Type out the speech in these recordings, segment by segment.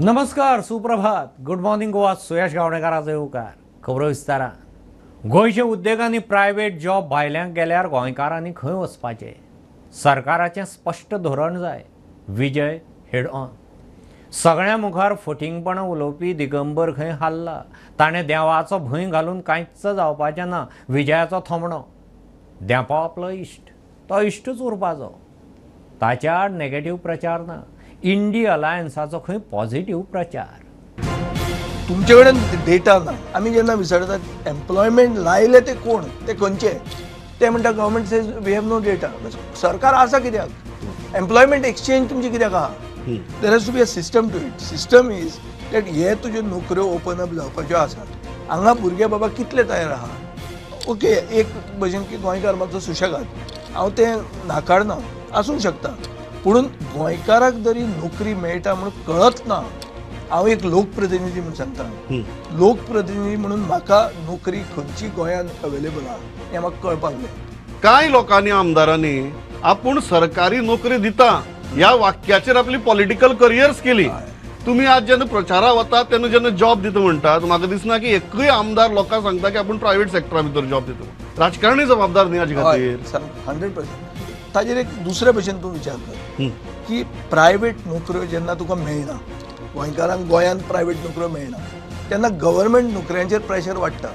नमस्कार, सुप्रभात, good morning Goa. सुयश गावणेकाराचो येवकार. खबरो विस्तारान. गोंयच्या उद्देगांनी प्रायव्हेट जॉब भायल्यांक गेल्यार गोंयकारांनी खंय वचपाचें? सरकाराचें स्पश्ट धोरण जाय. Vijay head on. सगळ्यां मुखार फटींगपणां उलोवपी दिगंबर खंय हाल्ला. ताणें देवाचो भंय घालून कांयच जावपाचें ना. विजयाचो थोमणो. देंपो आपलो इश्ट, तो इश्टूच उरपाचो. ताच्या आड नेगेटीव प्रचार ना. इंडी अलायन्साचो खंय पॉझिटिव्ह प्रचार. तुमचे कडेन डेटा ना. आमी जेन्ना विचारतात एम्प्लॉयमेंट लायले ते कोण, ते खंयचे, ते म्हणटा government says we have no data. सरकार आसा कित्याक? एम्प्लॉयमेंट एक्सचेंज तुमची कित्याक आहा? There has to be a system to it. System is that हे तुज्यो नोकऱ्यो ओपन अप जावपाच्यो आसात. हांगा भुरगे बाबा कितले तयार आहा? ओके, एक भशेन की गोंयकार मातसो सुशेगाद, हांव तें नाकारना, आसूंक शकता. पुणून गोंयकाराक जरी नोकरी मेळटा म्हणून कळत ना. हांव एक लोकप्रतिनिधी म्हणून सांगता, लोकप्रतिनिधी म्हणून म्हाका नोकरी खंयची गोंयांत अवेलेबल आहा हें म्हाका कळपाक जाय. कांय लोकांनी, आमदारांनी आपूण सरकारी नोकरी दिता ह्या वाक्याचेर आपली पॉलिटिकल करियर्स केली. तुम्ही आज जेन्ना प्रचारा वतात तेन्ना जेन्ना जॉब दिता म्हणटात, म्हाका दिसना की एकूय आमदार लोकांक सांगता की आपूण प्रायव्हेट सेक्टरा भितर जॉब दिता. राजकारणी जबाबदार न्ही हाजे खातीर. 100%. ताजेर एक दुसरे भशेन तूं विचार कर की प्रायव्हेट नोकऱ्यो जेन्ना तुका मेळना, गोंयकारांक गोंयांत प्रायव्हेट नोकऱ्यो मेळना, तेन्ना गव्हर्मेंट नोकऱ्यांचेर प्रेशर वाडटा.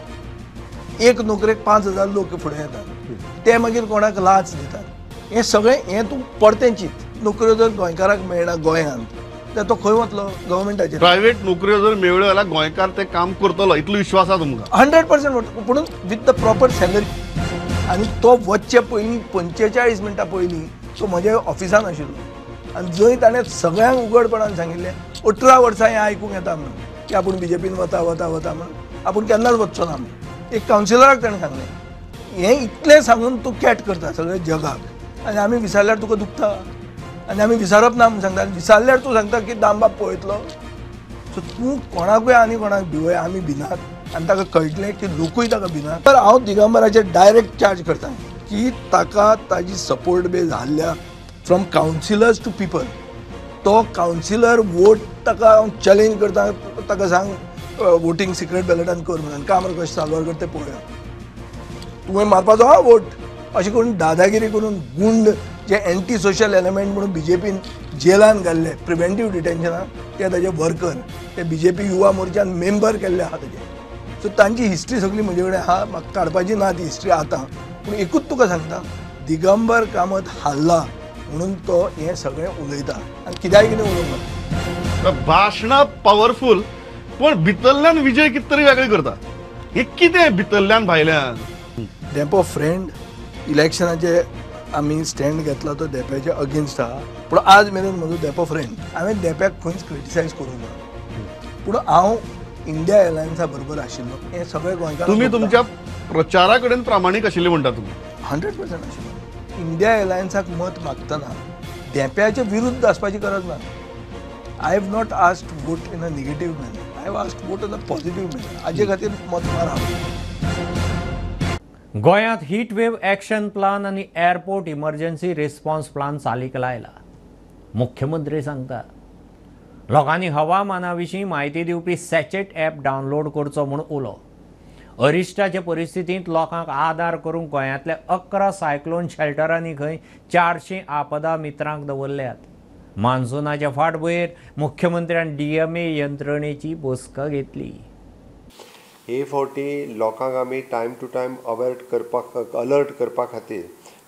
एक नोकरेक 5,000 लोक फुडें येतात, ते मागीर कोणाक लाच दितात. हें सगळें हें तूं परतें चिंत. नोकऱ्यो जर गोंयकाराक मेळना गोंयांत तर तो खंय वतलो? गव्हर्मेंटाचेर. प्रायव्हेट नोकऱ्यो जर मेळ्ळ्यो जाल्यार गोंयकार ते काम करतलो इतलो विश्वास आसा तुमकां? 100%. पुणून विथ the proper salary. आनी तो वचचे पयलीं 45 मिनटां पयलीं तो म्हज्या ऑफिसान आशिल्लो आनी जंय ताणें सगळ्यांक उगडपणान सांगिल्लें 18 वर्सां हें आयकूंक येता म्हणून की आपूण बीजेपीन वता वता वता म्हणून, आपूण केन्नाच वचचो ना म्हणून. एक कावन्सिलराक ताणें सांगलें. हें इतलें सांगून तूं कॅट करता सगळ्या जगाक आनी आमी विसरल्यार तुका दुखता आनी आमी विसरप ना म्हणून सांगता. आनी विसरल्यार तूं सांगता की दामबाब पळयतलो. सो तूं कोणाकूय आनी कोणाक भिवय, आमी भिनात. आनी ताका कळटलें की लोकूय ताका भिनात. तर हांव दिगंबराचेर डायरेक्ट चार्ज करता की ताका ताजी सपोर्ट बेज हाडल्या फ्रॉम कावन्सिलर्स टू पिपल. तो कावन्सिलर वोट ताका हांव चॅलेंज करता, ताका सांग वोटींग सिक्रेट बॅलटान कर म्हणून, काम कशें साल्वार कर तें पळोवया. तुवें मारपाचो हा वोट. अशें करून दादागिरी करून गुंड जे एंटी सोशल एलिमेंट म्हणून बीजेपीन जेलान घाल्ले प्रिवेंटीव डिटेन्शनान, ते ताजे वर्कर, ते बीजेपी युवा मोर्चान मेंबर केल्ले आहा ताजे. सो तांची हिस्ट्री सगळी म्हजे कडेन आहा, म्हाका काडपाची ना ती हिस्ट्री आतां. पूण एकूच तुका सांगता, दिगंबर कामत हाल्ला म्हणून तो हें सगळें उलयता आनी कित्याक कितें उलोवंक ना. भाशणां पावरफूल, पूण भितरल्यान विजय कितें तरी वेगळें करता. हें कितें भितरल्यान भायल्यान? धेंपो फ्रेंड इलेक्शनाचे आमी स्टँड घेतला तो धेंप्याच्या अगेन्स्ट आहा, पूण आज मेरेन म्हजो धेंपो फ्रेंड. हांवें धेंप्याक खंयच क्रिटिसायज करूंक ना, पूण हांव इंडिया एलायन्सा बरोबर आशिल्लो. हें सगळें गोंयकार. तुमी तुमच्या प्रचारा कडेन प्रामाणीक आशिल्ले म्हणटा तुमी? 100% आशिल्लो. इंडिया एलायन्साक मत मागतना धेंप्याच्या विरुद्ध आसपाची गरज ना. I have not asked vote in a negative manner, I have asked vote in a positive manner. हाजे खातीर मत मारा. गोंयांत हीट वेव एक्शन प्लान आनी एअरपोर्ट इमर्जन्सी रिस्पॉन्स प्लान चालीक लायला. मुख्यमंत्री सांगता लोकांनी हवामाना विशीं म्हायती दिवपी सॅचेट ॲप डावनलोड करचो म्हूण उलो. अरिश्टाचे परिस्थितींत लोकांक आदार करूंक गोंयांतल्या 11 सायक्लोन शेल्टरांनी खंय 400 आपदा मित्रांक दवरल्यात. मान्सूनाच्या फाटभुंयेर मुख्यमंत्र्यान DMA यंत्रणेची बसका घेतली. हे फावटी लोकांक आमी टायम टू टायम अवेर करपाक, अलर्ट करपा खातीर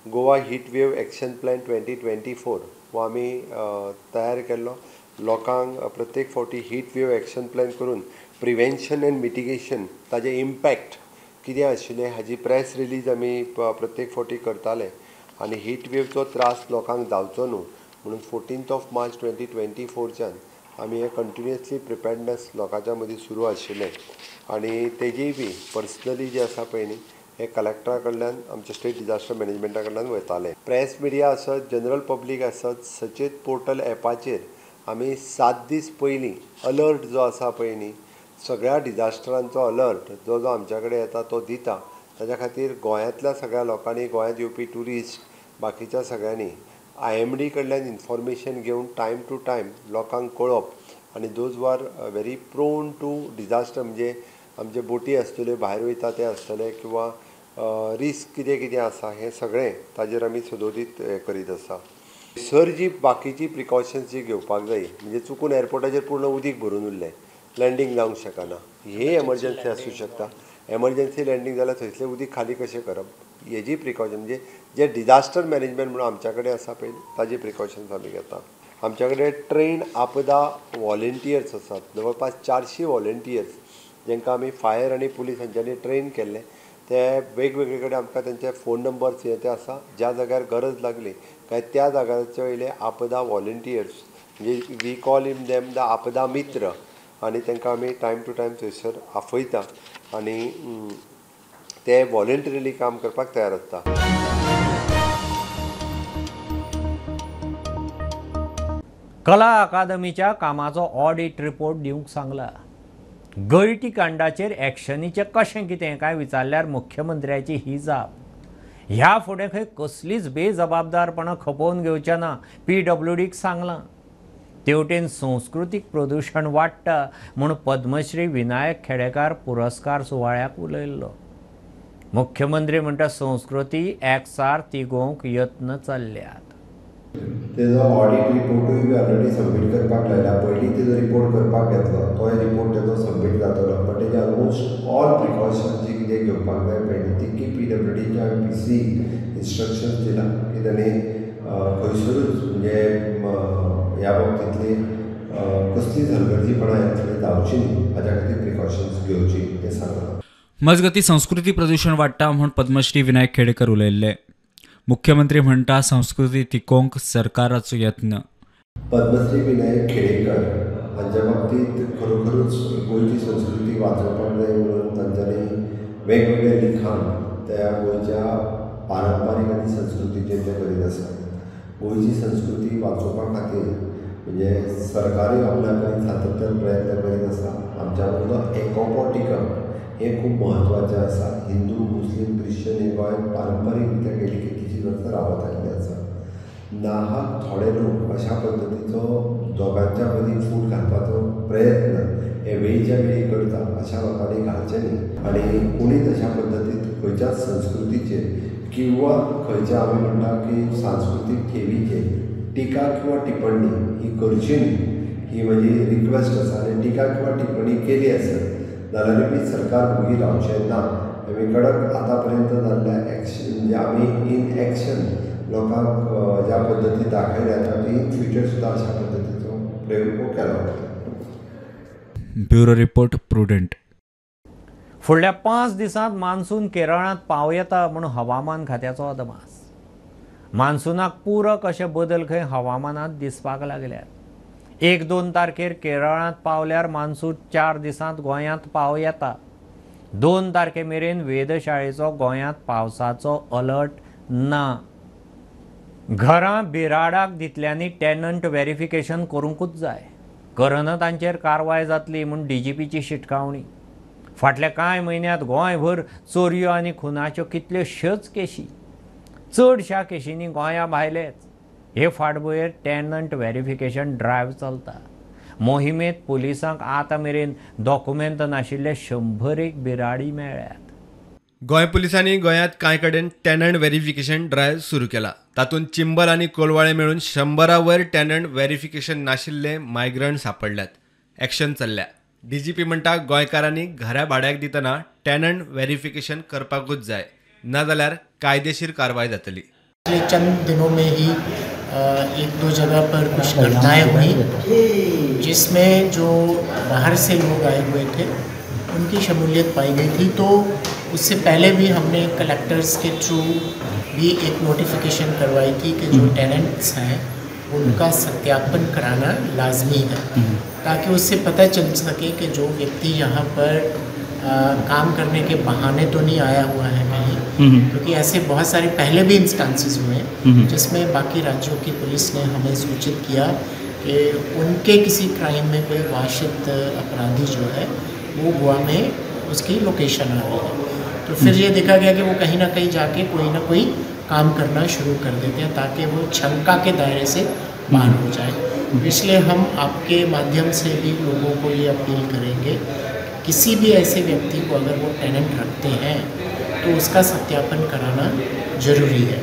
Goa heat wave action plan 2024 हो आमी तयार केल्लो. लोकांक प्रत्येक फावटी हीट वेव एक्शन प्लॅन करून प्रिवेन्शन एंड मिटिगेशन ताजे इम्पॅक्ट कितें आशिल्लें हाजी प्रेस रिलीज आमी प्रत्येक फावटी करताले. आनी हीट वेवचो त्रास लोकांक जावचो न्हू म्हणून 14 मार्च 2024च्यान आमी हें कंटिन्युअसली प्रिपेर्डनेस लोकांच्या मदीं सुरू आशिल्लें. आनी तेजीय बी पर्सनली जे आसा पळय न्ही हे कलेक्टरा कडल्यान, आमच्या स्टेट डिजास्टर मॅनेजमेंटा कडल्यान वयताले. प्रेस मिडिया आसत, जनरल पब्लीक आसत, सचेत पोर्टल एपाचेर आमी 7 दीस पयलीं अलर्ट जो आसा पळय न्ही सगळ्या डिजास्टरांचो अलर्ट जो जो आमच्या कडेन येता तो दिता. ताच्या खातीर गोंयांतल्या सगळ्या लोकांनी, गोंयांत येवपी ट्युरिस्ट, बाकीच्या सगळ्यांनी IMD कडल्यान इन्फॉर्मेशन घेवन टायम टू टायम लोकांक कळोवप आनी those who are very prone to disaster म्हणजे आमचे बोटी आसतल्यो भायर वयता ते आसतले किंवा रिस्क कितें कितें आसा हें सगळें ताजेर आमी सदोदीत हें करीत आसा. सर जी बाकीची प्रिकॉशन्स जी घेवपाक जाय म्हणजे चुकून एअरपोर्टाचेर पूर्ण उदीक भरून उरलें लँडींग जावंक शकना ही एमर्जन्सी आसूं शकता. एमर्जन्सी लँडींग जाल्यार थंयसलें उदीक खाली कशें करप हेजी प्रिकॉशन म्हणजे जे डिजास्टर मॅनेजमेंट म्हणून आमच्या कडेन आसा पळय ताजे प्रिकॉशन्स आमी घेता. आमच्या कडेन ट्रेन आपदा वॉलेंटियर्स आसात जवळपास 400 वॉलेंटियर्स जांकां आमी फायर आनी पुलीस हांच्यांनी ट्रेन केल्ले ते वेगवेगळे कडेन आमकां तेंचे फोन नंबर्स हे ते आसा. ज्या जाग्यार गरज लागली काय त्या जाग्याचे वयले आपदा वॉलेंटियर्स म्हणजे we call him them the आपदा मित्र आनी तांकां आमी टायम टू टायम थंयसर आफयता आनी ते वॉलेंटरीली काम करपाक तयार आसता. कला अकादमीच्या कामाचो ऑडिट रिपोर्ट दिवंक सांगला. गळटी कांडाचेर एक्शनीचें कशें कितें काय विचारल्यार मुख्यमंत्र्याची ही जाप. ह्या फुडें खंय कसलीच बेजबाबदारपणां खपोवन घेवचें ना पीडब्ल्यूडीक सांगलां. तेवटेन संस्कृतीक प्रदूशण वाडटा म्हूण पद्मश्री विनायक खेडेकार पुरस्कार सुवाळ्याक उलयल्लो. मुख्यमंत्री म्हणटा संस्कृती एकसार तिगोवंक यत्न चल्ल्यात. तेजो ऑडिट रिपोर्टूय बी ऑलरेडी सबमीट करपाक लायला. पयलीं तेजो रिपोर्ट करपाक घेतलो तोय रिपोर्ट तेजो सबमीट जातलो बट तेजे ऑलमोस्ट ऑल प्रिकॉशन्स जी कितें घेवपाक जाय पळय ती की पीडब्ल्यूडीच्या हांवें पी सी इन्स्ट्रक्शन्स दिला की ताणें खंयसरूच म्हणजे ह्या बाबतींतली कसलीच हलगर्जीपणां ह्यातली जावची न्ही हाज्या खातीर प्रिकॉशन्स घेवची हें सांगलां. मजगती संस्कृती प्रदूशण वाडटा म्हूण पद्मश्री विनायक खेडेकर उलयल्ले. मुख्यमंत्री म्हणटा संस्कृती तिगोवंक सरकाराचो यत्न. पद्मश्री विनायक खेडेकर हांच्या बाबतींत खरोखरूच गोंयची संस्कृती वाचोवपाक जाय म्हणून तांच्यांनी वेगवेगळे लिखाण त्या गोंयच्या पारंपारीक आनी संस्कृतीचेर ते करीत आसात. गोंयची संस्कृती वाचोवपा खातीर म्हणजे सरकारूय आपल्या कडेन सातत्यान प्रयत्न करीत आसा. आमच्या मदलो एकोपो टिकप हें खूब म्हत्वाचें आसा. हिंदू मुस्लीम क्रिश्चन हे गोंयांत पारंपारीक रित्या गेली कितलीशीं वर्सां रावत आयिल्ले आसा. नाहक थोडे लोक अशा पद्दतीचो दोगांच्या मदीं फूट घालपाचो प्रयत्न हे वेळच्या वेळी करता अशा लोकांनी घालचें न्ही आनी कोणीच अशा पद्दतीन खंयच्याच संस्कृतीचेर किंवा खंयच्या आमी म्हणटा की सांस्कृतीक ठेवीचेर टिका किंवा टिप्पणी ही करची न्ही ही म्हजी रिक्वेस्ट आसा. आनी टिका किंवा टिप्पणी केली आसत जाल्यार बी सरकार वोगी रावचें ना. आमी कडक आतां पर्यंत जाल्ल्या एक्शन म्हणजे आमी इन एक्शन लोकांक ज्या पद्दती दाखयल्या तातूंत इन फ्युचर सुद्दां अशा पद्दतीचो प्रयोग केला वता. Bureau report, Prudent. फुडल्या 5 दिसांत मान्सून केरळांत पावं येता म्हूण हवामान खात्याचो अदमास. मान्सूनाक पूरक अशे बदल खंय हवामानांत दिसपाक लागल्यात. 1-2 तारखेर केरळांत पावल्यार मान्सून 4 दिसांत गोंयांत पावं येता. 2 तारखे मेरेन वेधशाळेचो गोंयांत पावसाचो अलर्ट ना. घरां बिराडाक दितल्यांनी टेनंट व्हेरिफिकेशन करूंकूच जाय, करना तांचेर कारवाय जातली म्हूण डीजीपीची शिटकावणी. फाटल्या कांय म्हयन्यांत गोंयभर चोरयो आनी खुनाच्यो कितल्योश्योच केशी, चडश्या केशींनी गोंया भायलेच. हे फाटभुंयेर टेनंट व्हेरिफिकेशन ड्रायव्ह चलता. मोहिमेंत पुलिसांक आतां मेरेन डॉक्युमेंत नाशिल्ले 100 बिराडी मेळ्ळ्यात. गोंय पुलिसांनी गोंयांत कांय कडेन टेनंट व्हेरिफिकेशन ड्रायव्ह सुरू केला. तातूंत चिंबल आनी कोलवाळे मेळून 100 वयर टेनंट व्हेरिफिकेशन नाशिल्ले मायग्रंट सांपडल्यात. एक्शन चल्ल्या. डीजीपी म्हणटा गोंयकारांनी घरा भाड्याक दितना टेनंट व्हेरिफिकेशन करपाकूच जाय, नाजाल्यार कायदेशीर कारवाय जातली. पिछले चंद दिनों में ही 1-2 जगह पर कुछ घटनाएं हुई जिसमें जो बाहर से लोग आए हुए थे उनकी शमूलियत पाई गई थी। तो उससे पहले भी हमने कलेक्टर्स के थ्रू भी एक नोटिफिकेशन करवाई थी कि जो टेनेंट्स हैं उनका सत्यापन कराना लाजमी है, ताकि उससे पता चल सके कि जो व्यक्ति यहाँ पर काम करने के बहाने तो नहीं आया हुआ है कहीं, क्योंकि ऐसे बहुत सारे पहले भी इंस्टांसेस हुए जिसमें बाकी राज्यों की पुलिस ने हमें सूचित किया कि उनके किसी क्राइम में कोई वांछित अपराधी जो है वो गोवा में उसकी लोकेशन आ रही है। तो फिर ये देखा गया कि वो कहीं ना कहीं जाके कोई ना कोई काम करना शुरू कर देते हैं ताकि वो शंका के दायरे से पार हो जाए। इसलिए हम आपके माध्यम से भी लोगों को ये अपील करेंगे, किसी भी ऐसे व्यक्ति को अगर वो टेनेंट रखते हैं तो उसका सत्यापन कराना ज़रूरी है।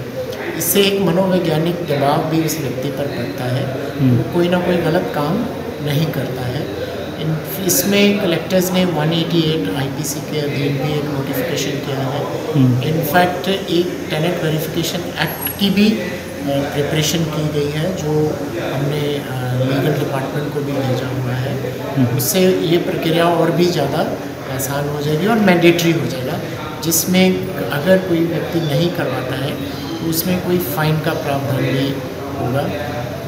इससे एक मनोवैज्ञानिक दबाव भी उस व्यक्ति पर पड़ता है, वो कोई ना कोई गलत काम नहीं करता है। इसमें कलेक्टर्स ने 188 IPC के अधीन भी एक नोटिफिकेशन किया है। इनफैक्ट एक टेनेंट वेरिफिकेशन एक्ट की भी प्रिपरेशन की गई है, जो हमने लीगल डिपार्टमेंट को भी भेजा हुआ है। उससे ये प्रक्रिया और भी ज़्यादा आसान हो जाएगी और मैंडेटरी हो जाएगा, जिसमें अगर कोई व्यक्ति नहीं करवाता है तो उसमें कोई फ़ाइन का प्रावधान भी होगा।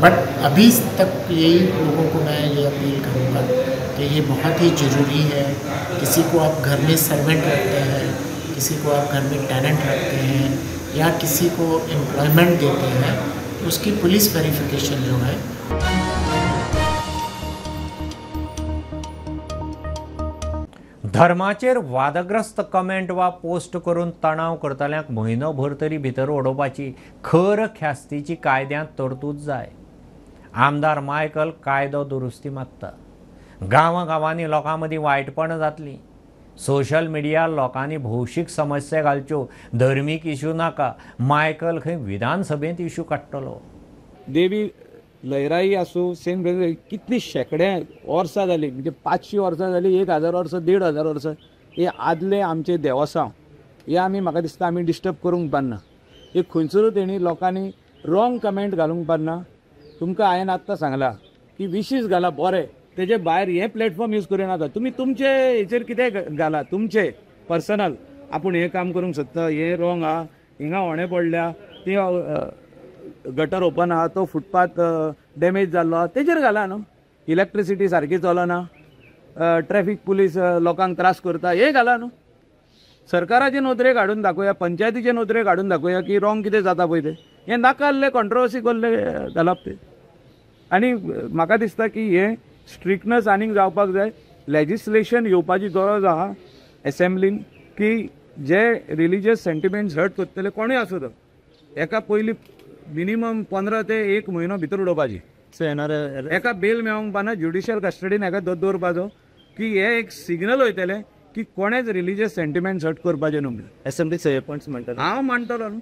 बट अभी तक यही लोगों को मैं ये अपील करूँगा कि ये बहुत ही ज़रूरी है। किसी को आप घर में सर्वेंट रखते हैं, किसी को आप घर में टेनेंट रखते हैं या किसी को एम्प्लॉयमेंट देते हैं, तो उसकी पुलिस वेरिफिकेशन जो है। धर्माचेर वादग्रस्त कमेंट वा पोस्ट करून तणाव करतल्यांक म्हयनोभर तरी भितर उडोवपाची खर ख्यास्तीची कायद्यांत तरतूद जाय। आमदार मायकल कायदो दुरुस्ती मागता। गांवां गांवांनी लोकां मदीं वायटपणां जातलीं। सोशल मिडिया लोकांनी भौशीक समस्या घालच्यो, धर्मीक इशू नाका। मायकल खंय विधानसभेंत इशू काडटलो। देवी लयराई आसूं, सेम कितली शेंकडे वर्सां जालीं, म्हणजे 500 वर्सां जालीं, 1000 वर्सां, 1500 वर्सां हे आदले आमचे देवसांव हे आमी म्हाका दिसता आमी डिस्टर्ब करूंक पारना। हे खंयसरूच तेणी लोकांनी रॉंग कमेंट घालूंक पारना। तुमकां हांवें आत्तां सांगलां की विशीस घाला बरें, तेजे भायर हे प्लॅटफॉर्म यूज करूं नाका। तुमी तुमचे हेचेर कितें घाला, तुमचे पर्सनल आपूण हें काम करूंक सोदता, हें रॉंग आहा, हिंगा होणे पडल्या, ती गटर ओपन आहा, तो फुटपाथ डॅमेज जाल्लो आहा, तेजेर घाला न्हू। इलेक्ट्रिसिटी सारकी चलना, ट्रॅफिक पुलीस लोकांक त्रास करता, हें घाला न्हू। सरकाराचे नदरेक हाडून दाखोवया, पंचायतीचे नदरेक हाडून दाखोवया की रॉंग कितें जाता पळय तें। हें नाका आहलें कॉन्ट्रोवर्सी कोल्लें घालप तें। आनी म्हाका दिसता की हें स्ट्रिक्टनस आनीक जावपाक जाय, लेजिस्लेशन येवपाची गरज आहा एसेंब्लीन की जे रिलीजियस सेंटिमेंट्स हर्ट करतले कोणूय आसूं तो, एका पयलीं मिनिमम 15 ते 1 म्हयनो भितर उडोवपाची। एका बेल मेळोंक पाना, ज्युडिशियल कस्टडीन एका दवरपाचो की हे एक सिग्नल वयतलें की कोणेच रिलीजियस सेंटिमेंट्स हर्ट करपाचें न्हू। एसेंब्ली सय पॉयंट्स म्हणटा हांव मानतलो न्हू,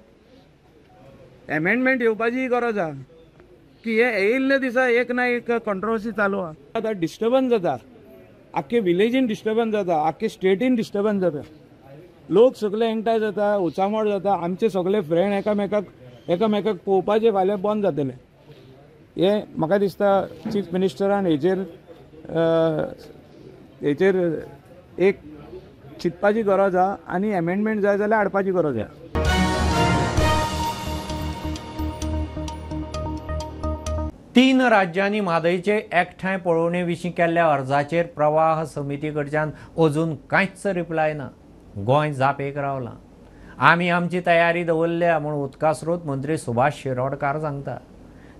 एमेंडमेंट येवपाची गरज आहा की हे येयल्ले दिसा एक ना एक कॉन्ट्रोवर्सी चालू आहा। आतां डिस्टर्बन्स जाता, आख्खे विलेजीन डिस्टर्बन्स जाता, आख्खे स्टेटीन डिस्टर्बन्स जाता, लोक सगळे एकठांय जाता, उचामोड जाता, आमचे सगळे फ्रेंड एकामेकाक पळोवपाचें फाल्यां बंद जातलें। हें म्हाका दिसता चीफ मिनिस्टरान हेचेर हेचेर एक चिंतपाची गरज आहा आनी एमेंडमेंट जाय जाल्यार हाडपाची गरज आहा। 3 राज्यांनी म्हादयचे एकठांय पळोवणे विशीं केल्ल्या अर्जाचेर प्रवाह समिती कडच्यान अजून कांयच रिप्लाय ना। गोंय जापेक रावलां। आमी आमची तयारी दवरल्या म्हूण उदका स्रोत मंत्री सुभाष शिरोडकार सांगता।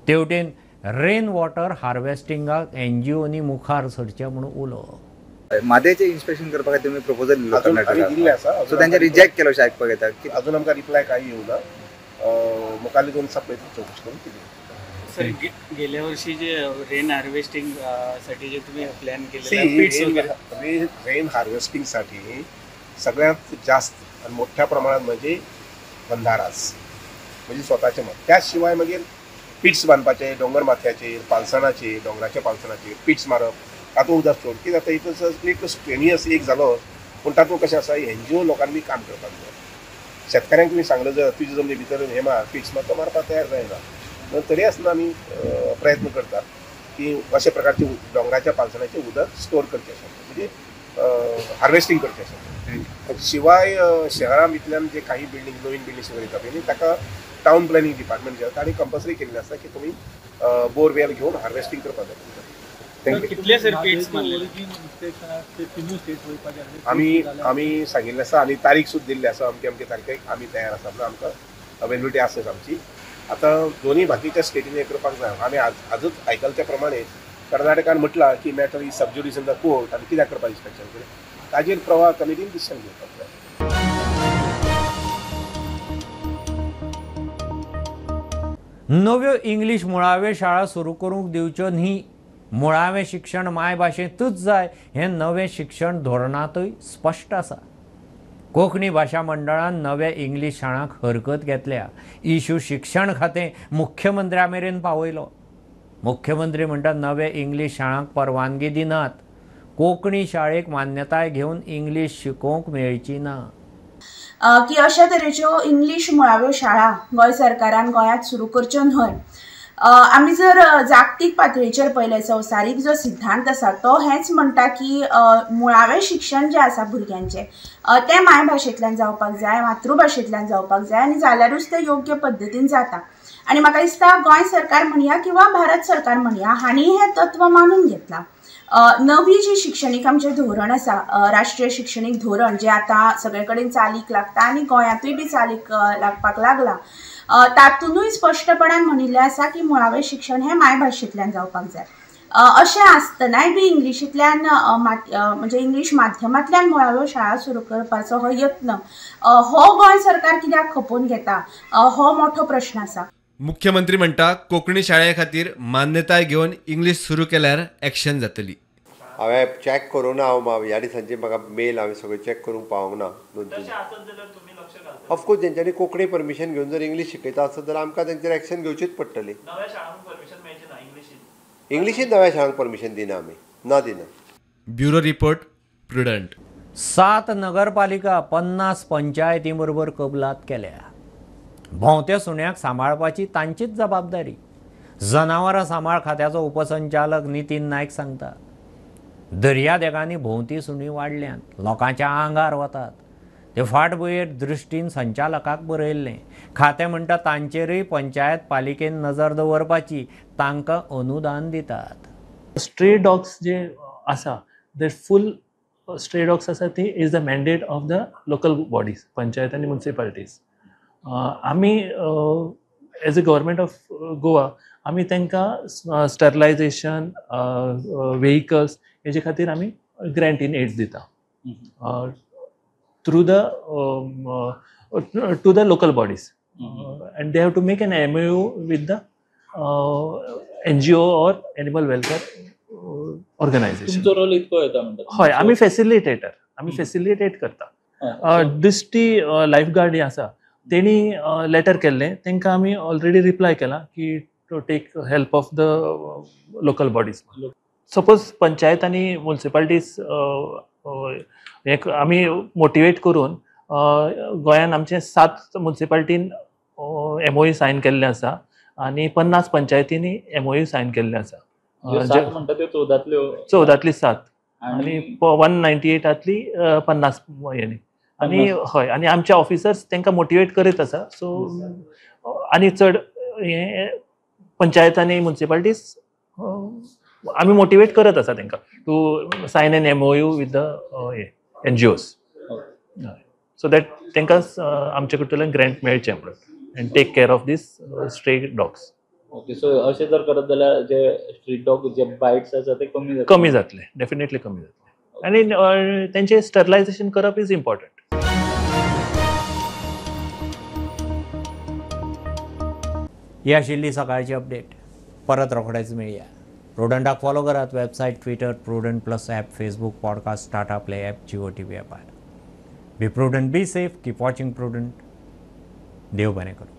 तेवटेन रेन वॉटर हार्वेस्टिंगाक एनजीओनी मुखार सरचें म्हूण उलो। म्हादयचें इन्स्पेक्शन करपा खातीर तुमी प्रपोजल दिल्लो कर्नाटकाक, सो तांचे रिजेक्ट केलो अशें आयकपाक येता। अजून आमकां रिप्लाय कांय येवना, मुखारले 2 दिसा पळयता चवकशी करून कितें। सर, गेल्या वर्षी जे रेन हार्वेस्टिंग साठी जे तुम्ही प्लॅन केलेलं, रेन हार्वेस्टिंगसाठी सगळ्यात जास्त आणि मोठ्या प्रमाणात म्हणजे बंधाराच, म्हणजे स्वतःचे मत। त्याशिवाय मागीर पिट्स बांदपाचे, डोंगर माथ्याचेर, पालसणाचेर, डोंगराच्या पालसणाचेर पिट्स मारप, तातूंत उदक स्टोर कितें जाता, इतलो एक स्ट्रेनियस एक जालो पूण तातूंत कशें आसा, एनजीओ लोकांनी बी काम करपाक जाय। शेतकाऱ्यांक तुमी सांगलें जर तुजी जमनी भितर हें मार, पिट्स मार, तो मारपाक तयार जायना। तरी आसतना आमी प्रयत्न करतात की अशा प्रकारचे डोंगराच्या पालसणाचें उदक स्टोर करचें अशें, म्हणजे हार्वेस्टिंग करचें अशें। शिवाय शहरां भितरल्यान जे काही बिल्डिंग, नवीन बिल्डिंग्स वगैरे येता पळय, ताका टावन प्लॅनिंग डिपार्टमेंट जे आसा तांणी कंपल्सरी केल्लें आसता की तुमी बोरवेल घेवन हार्वेस्टिंग करपाक जाय। कितले सर पिट्स मारले आमी आमी सांगिल्लें आसा आनी तारीख सुद्दां दिल्ली आसा, अमके अमके तारखेक आमी तयार आसा म्हणून आमकां अवेलेबिलिटी आसा आमची। आतां दोनूय बाकीच्या स्टेटींनी हें करपाक जाय। आमी आजूच आयकले त्या प्रमाणे कर्नाटकान म्हटलां की matter is sub judice in the court आनी कित्याक करपाक इन्स्पेक्शन करून ताजेर प्रवाह कमिटीन डिसिशन घेवपाक जाय। नव्यो इंग्लीश मुळाव्यो शाळा सुरू करूंक दिवच्यो न्ही. मुळावें शिक्षण मायभाशेंतूच जाय हें नवें शिक्षण धोरणांतूय स्पश्ट आसा. कोंकणी भाशा मंडळान नव्या इंग्लीश शाळांक हरकत घेतल्या. इशू शिक्षण खातें मुख्यमंत्र्या मेरेन पावयलो. मुख्यमंत्री म्हणटा नव्या इंग्लीश शाळांक परवानगी दिनात. कोंकणी शाळेक मान्यताय घेवन इंग्लीश शिकोवंक मेळची ना. की अशा तरेच्यो इंग्लीश मुळाव्यो शाळा गोंय सरकारान गोंयांत सुरू करच्यो न्हय. आमी जर जागतीक पातळीचेर पळयलें, संवसारीक जो सिद्धांत आसा तो हेंच म्हणटा की मुळावें शिक्षण जें आसा भुरग्यांचें तें मायभाशेंतल्यान जावपाक जाय, मातृभाशेंतल्यान जावपाक जाय आनी जाल्यारूच तें योग्य पद्दतीन जाता. आनी म्हाका दिसता गोंय सरकार म्हणया किंवा भारत सरकार म्हणया हांणी हें तत्व मानून घेतलां. नवी जी शिक्षणीक आमचें धोरण आसा, राष्ट्रीय शिक्षणीक धोरण जें आतां सगळे कडेन चालीक लागता आनी गोंयांतूय बी चालीक लागपाक लागलां, तातूंतूय स्पश्टपणान म्हणिल्लें आसा की मुळावें शिक्षण हें मायभाशेंतल्यान जावपाक जाय. अशें आसतनाय बी इंग्लिशींतल्यान म्हणजे इंग्लीश माध्यमांतल्यान मुळाव्यो शाळा सुरू करपाचो हो यत्न हो गोंय सरकार कित्याक खपोवन घेता हो मोठो प्रश्न आसा. मुख्यमंत्री म्हणटा कोंकणी शाळे खातीर मान्यताय घेवन इंग्लीश सुरू केल्यार एक्शन जातली. हांवें चॅक करूं ना, हांव ह्या दिसांची म्हाका मेल हांवें सगळें चॅक करूंक पावोंक ना. 2-3 ऑफकोर्स तेंच्यांनी कोंकणी परमिशन घेवन जर इंग्लीश शिकयता आसत जाल्यार आमकां तेंचेर एक्शन घेवचीच पडटली. इंग्लिशींत नव्या शाळांक परमिशन दिना आमी, ना दिना. Bureau report, Prudent. 7 नगरपालिका 50 पंचायती बरोबर कबलात केल्या. भोंवत्या सुण्याक सांबाळपाची तांचीच जबाबदारी. जनावरां सांबाळ खात्याचो उपसंचालक नितीन नायक सांगता, दर्यादेगांनी भोंवती सुणी वाडल्यांत, लोकांच्या आंगार वतात. ते फाटभुंयेर दृश्टीन संचालकाक बरयल्लें. खातें म्हणटा तांचेरूय पंचायत पालिकेन नजर दवरपाची, तांकां अनुदान दितात. स्ट्रे डॉग्स जे आसा, ते फूल स्ट्रे डॉग्स आसा ती is the mandate of the local bodies, panchayat आनी म्युनिसिपालिटीज. आमी as a government of Goa आमी तांकां स्टरलायजेशन व्हेकल्स हेजे खातीर आमी ग्रँट इन एड्स दिता through the to the local bodies, and they have to make an MOU with the NGO or animal welfare organization. तुमचो role इतको येता म्हणटा? हय, आमी फॅसिलिटेटर, आमी फॅसिलिटेट करता. दिश्टी लायफ गार्ड आसा तेणी लेटर केल्लें, तांकां आमी ऑलरेडी रिप्लाय केला की to take help of the local bodies. Suppose panchayat आनी म्युनिसिपालिटीज हे आमी मोटिवेट करून गोंयान आमचे 7 म्युनिसिपालिटीन MOU sign केल्ले आसा आनी 50 पंचायतींनी MOU sign केल्ले आसा. 7 म्हणटा त्यो 14तल्यो? 14तली 7 आनी 198तली 50 हेणी. आनी हय, आनी आमचे ऑफिसर्स तांकां मोटिवेट करीत आसा. सो आनी चड हे पंचायत आनी म्युनिसिपालिटीज आमी मोटिवेट करत आसा तांकां to sign an MOU with the NGOs, so that तांकां आमचे कडल्यान ग्रँट मेळचें म्हणून and take care of these stray dogs. Okay, so अशें जर करत जाल्यार जे स्ट्रीट डॉग जे बायट्स आसा ते कमी जातले? कमी जातले, डेफिनेटली कमी जातले. आनी तेंचें स्टरलायजेशन करप is important. ही आशिल्ली सकाळची अपडेट. परत रोखडेच मेळया. प्रुडंटाक फॉलो करात website, Twitter, Prudent plus app, Facebook, podcast, Tata Play app, Jio TV ॲपार. Be prudent, be safe, keep watching Prudent. देव बरें करूं.